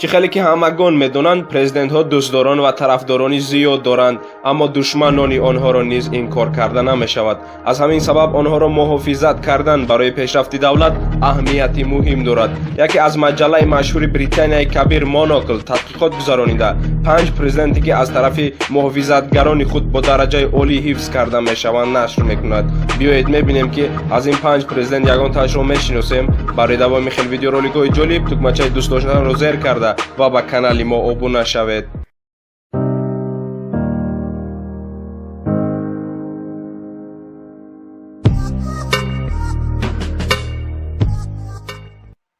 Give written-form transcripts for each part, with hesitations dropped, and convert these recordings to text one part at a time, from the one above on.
Чӣ хеле ки ҳамагон медонанд, президентҳо дӯстдорон ва тарафдорони зиёд доранд, аммо душманони онҳоро низ инкор карда намешавад. Аз ҳамин сабаб онҳоро муҳофизат кардан барои пешрафти давлат аҳамияти муҳим дорад. Яке аз маҷаллаи машҳури Британияи Кабир Монокл тадқиқот гузаронида, панҷ президенте ки аз тарафи муҳофизатгарони худ бо дараҷаи олӣ ҳифз карда мешаванд, нашр мекунад. Биёед мебинем, ки аз ин панҷ президент ягонтаашро мешиносем. Барои давоми хел видеороликҳои ҷолиб тугмачаи дӯст доштанро зер карда ва ба канали мо обуна шавед.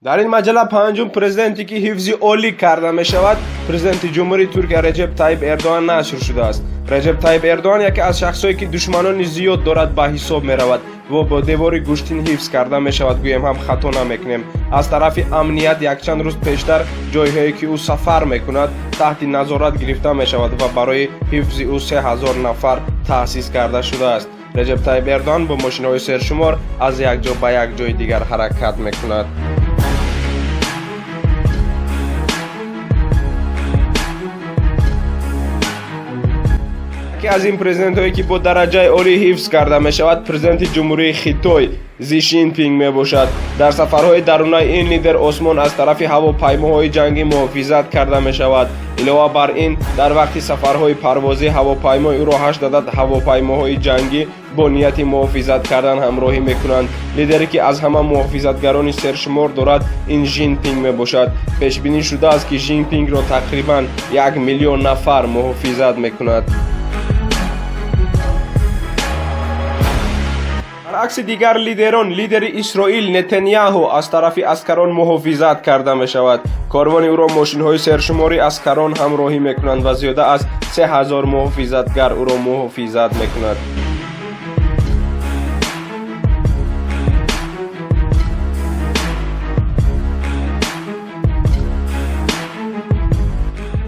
Дар ин маҷалла панҷум президенте ки ҳифзи олӣ карда мешавад, президенти Ҷумҳурии Туркия Реҷеб Тайиб Эрдоан нашр шудааст. Реҷеб Тайиб Эрдоан яке аз шахсое ки душманони зиёд дорад ба ҳисоб меравад ва бо девори гӯштин ҳифз карда мешавад, гӯем ҳам хато намекунем. Аз тарафи амният якчанд рӯз пештар ҷойҳое ки ӯ сафар мекунад, таҳти назорат гирифта мешавад ва барои ҳифзи ӯ 3000 нафар таъсис карда шудааст. Реҷеб Тайиб Эрдоан бо мошинҳои сершумор аз як ҷо ба як ҷои дигар ҳаракат мекунад. Яке аз ин президентҳое ки бо дараҷаи олӣ ҳифз карда мешавад, президенти Ҷумҳурии Хитой Зи Шинпинг мебошад. Дар сафарҳои дарунаи ин лидер осмон аз тарафи ҳавопаймоҳои ҷангӣ муҳофизат карда мешавад. Илова бар ин, дар вақти сафарҳои парвозӣ ҳавопаймои ӯро ҳашт адад ҳавопаймоҳои ҷангӣ бо нияти муҳофизат кардан ҳамроҳӣ мекунанд. Лидере ки аз ҳама муҳофизатгарони сершумор дорад, ин Жинпинг мебошад. Пешбинӣ шудааст, ки Жинпингро тақрибан 1 миллион нафар муҳофизат мекунад. Баръакси дигар лидерон, лидери Исроил Нетаняҳу аз тарафи аскарон муҳофизат карда мешавад. Корвони ӯро мошинҳои сершумори аскарон ҳамроҳӣ мекунанд ва зиёда аз 3000 муҳофизатгар ӯро муҳофизат мекунад.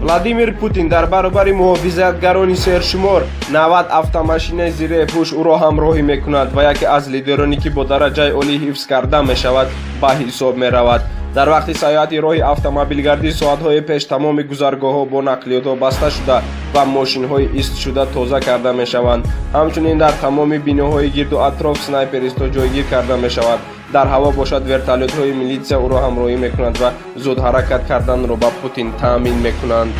Владимир Путин дар баробари муҳофизатгарони сершумор 90 автомашинаи зиреҳпӯш ӯро ҳамроҳӣ мекунад ва яке аз лидероне ки бо дараҷаи олӣ ҳифз карда мешавад, ба ҳисоб меравад. Дар вақти саёҳати роҳи автомобилгардӣ соатҳои пеш тамоми гузаргоҳҳо бо нақлиётҳо баста шуда ва мошинҳои истшуда тоза карда мешаванд. Ҳамчунин дар тамоми биноҳои гирду атроф снайперистҳо ҷойгир карда мешавад. Дар ҳаво бошад, вертолётҳои милитсия ӯро ҳамроҳӣ мекунанд ва зуд ҳаракат карданро ба Путин таъмин мекунанд.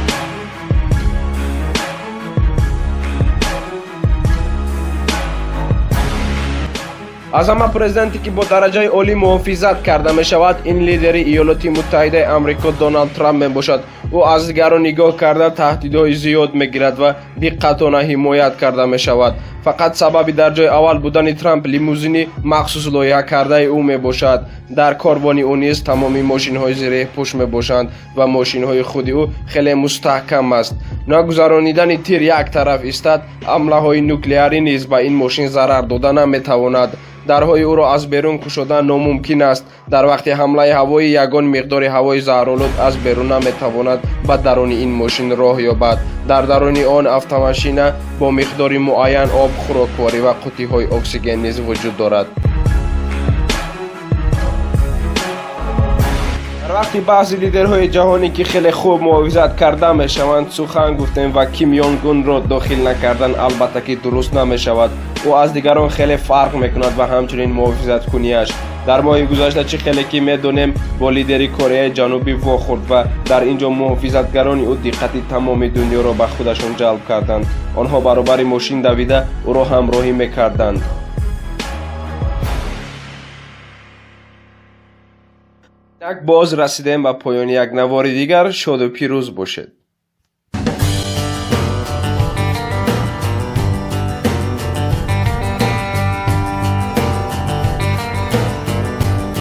Аз ҳама президенте ки бо дараҷаи олӣ муҳофизат карда мешавад, ин лидери Иёлоти Муттаҳидаи Амрико Доналд Трамп мебошад. Ӯ аз дигарон нигоҳ карда таҳдидҳои зиёд мегирад ва диққатона ҳимоят карда мешавад. Фақат сабаби дар ҷои аввал будани Трамп лимузини махсус лоиҳа кардаи ӯ мебошад. Дар корвони ӯ низ тамоми мошинҳои зиреҳпӯш мебошанд ва мошинҳои худи ӯ хеле мустаҳкам аст. Нагузаронидани тир як тараф истад, ҳамлаҳои нуклеарӣ низ ба ин мошин зарар дода наметавонад. Дарҳои ӯро аз берун кушодан номумкин аст. Дар вақти ҳамлаи ҳавоӣ ягон миқдори ҳавои заҳролуд аз берун наметавонад ба даруни ин мошин роҳ ёбад. Дар даруни он автомашина бо миқдори муайян об, хӯрокворӣ ва қуттиҳои оксиген низ вуҷуд дорад. Дар вақти баъзи лидерҳои ҷаҳонӣ ки хеле хуб муҳофизат карда мешаванд сухан гуфтем ва Ким Йонг Унро дохил накардан, албатта ки дуруст намешавад. Ӯ аз дигарон хеле фарқ мекунад ва ҳамчунин муҳофизаткунияш. Дар моҳи гузашта, чӣ хеле ки медонем, бо лидери Кореяи Ҷанубӣ вохӯрд ва дар ин ҷо муҳофизатгарони ӯ диққати тамоми дунёро ба худашон ҷалб карданд. Онҳо баробари мошин давида ӯро ҳамроҳӣ мекарданд. Як боз расидем ба поёни як навори дигар. Шоду пирӯз бошед.